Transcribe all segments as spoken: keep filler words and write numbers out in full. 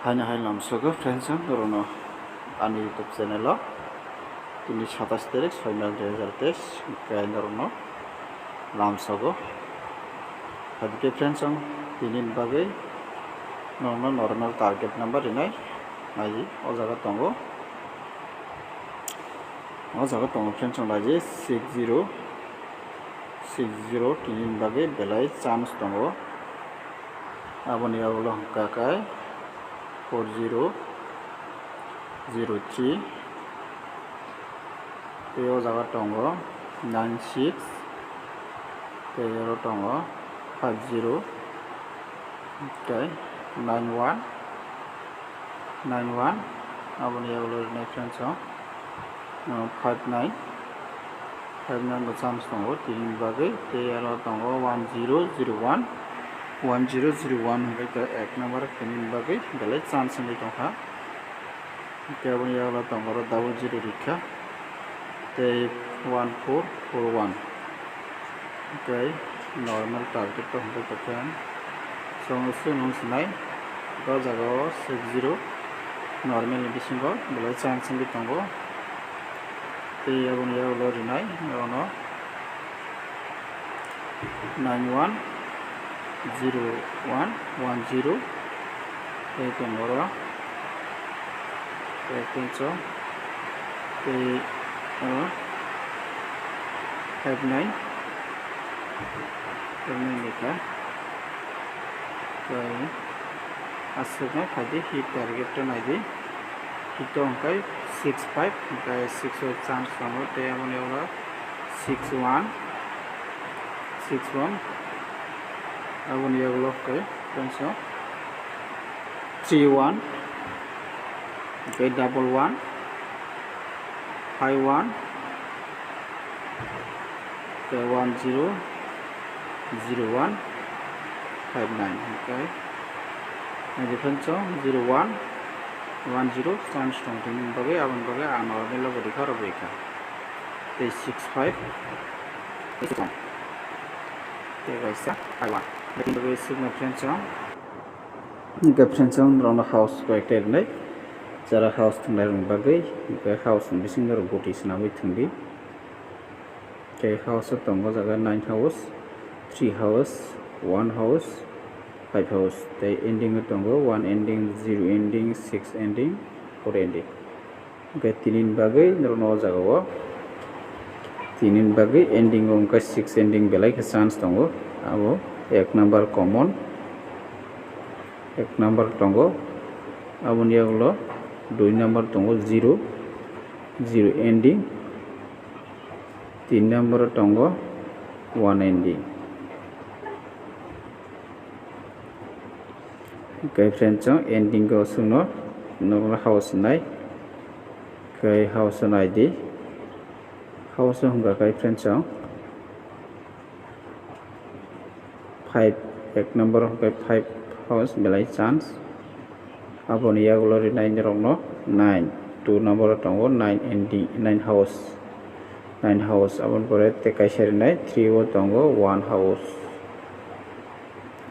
Haino hai lamsogo friends, ang norokno ani YouTube channel o tini satais tarik soi mas dui hazar teis, hwnkhe norokno lamsogo. Hadike friends, ang tini bagwi norokno normal target number rinai nai o jaga tongo. O jaga tongo friends, ang laji six zero six zero tini bagwi belai chance tongo. Aboni yagulo hwnkha khe four zero zero three, tei o jaga tongo nine six, tei oro tongo five zero, tei nine one, nine one, aboni yagulo rinai friends, o five nine, five nine bo chance tongo tini bagwi, tei aro tongo one zero zero one, one zero zero one hwnkhe khe ek number tini bagwi belai chance wngwi tongkha. Hwnkhe aboni yagulo tongo oro double zero rikha, tei one four four one. Tei normal target to hwnkhe tokhe ang chwng swngno sinai, o jaga o six zero normal ni bisingo belai chance wngwi tongo. Tei aboni yagulo rinai, abono nine one zero one one zero, tei tongo oro, tei tenso, tei oro five nine, five nine lekha, tei aswkno phaidi hit target to naidi. Hito hwnkhe six five, hwnkhe six o chance tongo, tei aboni ulo six one, six one, aboni ulo hwnkhe tenso three one, hwnkhe double one, five one, tei one zero zero one five nine, hwnkhe nai defense o zero one one zero chance tong tini bagwi, aboni bagwi ang normal o bo rikha, oro bo rikha, tei six five, tei kaisa five one, tini bagwi six no defense o. Hwnkhe friends, ang norokno house koi khe rinai, jara house thwngnairokni bagwi, hwnkhe house ni bisingo norok guti swnamwi thwngdi. Tei house o tongo o jaga nine house, three house, one house, five house, tei ending o tongo one ending, zero ending, six ending, four ending. Hwnkhe tini ni bagwi norokno o jaga o, tini ni bagwi ending o hwnkhe six ending belai khe chance tongo. Abo ek number common, ek number tongo. Aboni yagulo dui number tongo zero, zero ending. Tin number o tongo one ending. Hwnkhe friends, chwng ending o chwngno normal house nai. Hwnkhe house o naidi. House o hwnkha khe friends, chwng five, ek number o hwnkhe five house belai chance. Aboni yagulo rinai norokno nine, two number o tongo nine ending, nine house, nine house. Aboni pore tei kaisa rinai three o tongo one house.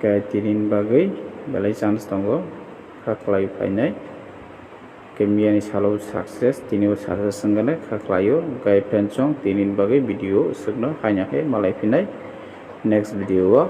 Khe tini ni bagwi belai chance tongo, kha khlai phainai. Khe miyani salo success, tini o success wngkha kha khlaio. Hwnkhe friends, chwng tini ni bagwi video swkno haino khe malai phinai next video o.